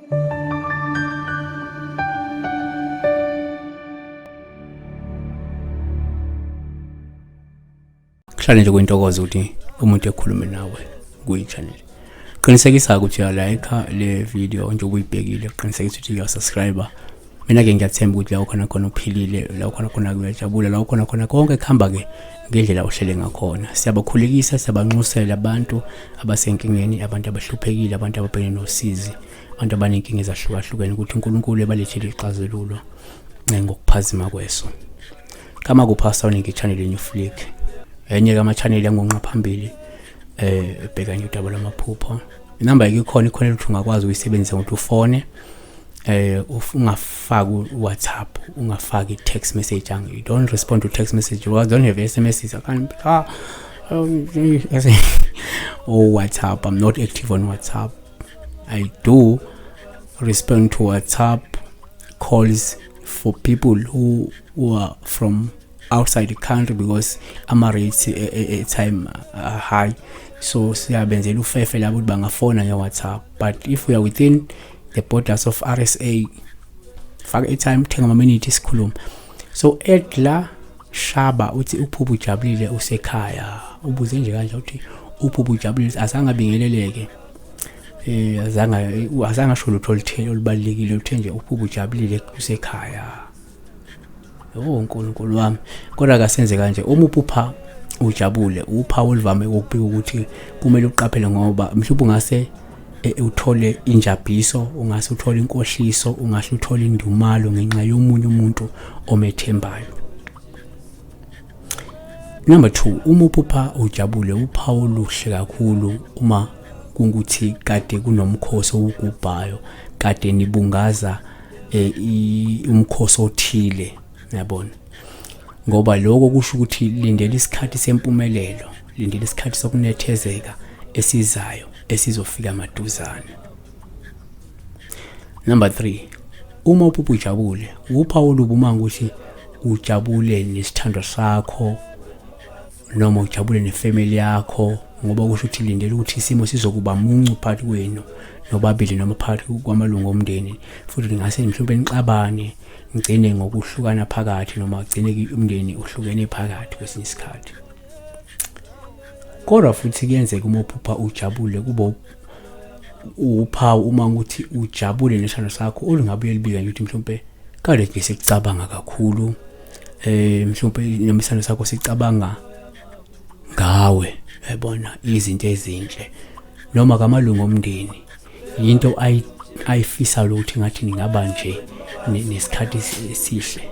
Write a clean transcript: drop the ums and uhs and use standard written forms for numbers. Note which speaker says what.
Speaker 1: Kuhlale nje kuyintokozo ukuthi umuntu ekhulume nawe kuyi-channel. Qinisekisa ukuthi uyalayikha le video njengoba uyibhekile, qinisekisa ukuthi uyasubscribe. Mina-ke ngiyathemba ukuthi la ukhona khona uphilile, la ukhona khona uyajabula, la ukhona khona konke kuhamba-ke ngendlela ohlele ngakhona. Siyabakhulekisa, siyabanxusela abantu abasenkingeni, abantu abahluphekile, abantu ababhekene nosizi, abantu abanenkinga ezahlukahlukene ukuthi uNkulunkulu ebalethele ixazululo ngokuphazima kweso. Kama kupha Sound channel New Flick. Enye kama channel yangonqa phambili ebheka nje udaba lwamaphupho. Inamba ikhona ikhona ukuthi ungakwazi ukuyisebenzisa ngokuthi ufone, ungafaki WhatsApp, ungafaki text message. You don't respond to text message, you don't have SMS. I can't or WhatsApp. I'm not active on WhatsApp. I do respond to WhatsApp calls for people who are from outside the country because ama rates time are high, so siyabenzela ufefe labo ukuthi bangafona nge-WhatsApp. But if we are within the borders of RSA, faka i-time, thenga ama-minute, sikhuluma. So Edla Shaba uthi uphupha ujabulile usekhaya. Ubuze nje kanje uthi uphupha ujabulile, azange abingeleleke, azange asho lutho oluthile olubalulekile, uthe nje uphupha ujabulile usekhaya. Oh uNkulunkulu wami. Kodwa kasenze kanje, uma uphupha ujabule, uphawu oluvame ukubika ukuthi kumele uqaphele, ngoba mhlawumbe ungase uthole injabhiso, ungase uthole inkohliso, ungase uthole indumalo ngenxa yomunye umuntu omethembayo. Number 2, uma uphupha ujabule, uphawu oluhle kakhulu uma kungukuthi kade kunomkhosi owugubhayo, kade nibungaza umkhosi othile, yabona, ngoba lokho kusho ukuthi lindela isikhathi sempumelelo, lindela isikhathi sokunethezeka esizayo esizofika maduzane. Number 3, uma uphupha ujabule, uphawu olubi uma ukuthi ujabule nesithandwa sakho noma ujabule nefamily yakho, ngoba kusho ukuthi lindela ukuthi isimo sizokuba muncu phakathi kwenu nobabili noma phakathi kwamalungu omndeni, futhi ningase mhlawumbe nixabane, ngigcine ngokuhlukana phakathi, noma gcine umndeni uhlukene phakathi kwesinye isikhathi. Kodwa futhi kuyenzeka uma uphupha ujabule kube uphawu uma ukuthi ujabule nesithandwa sakho, olungabuye libika nje ukuthi mhlawumbe kade nje sikucabanga kakhulu, mhlawumbe noma isithandwa sakho sicabanga ngawe, yabona, izinto ezinhle, noma kamalungu omndeni yinto ayifisa ukuthi ngathi ningaba nje nesikhathi esihle.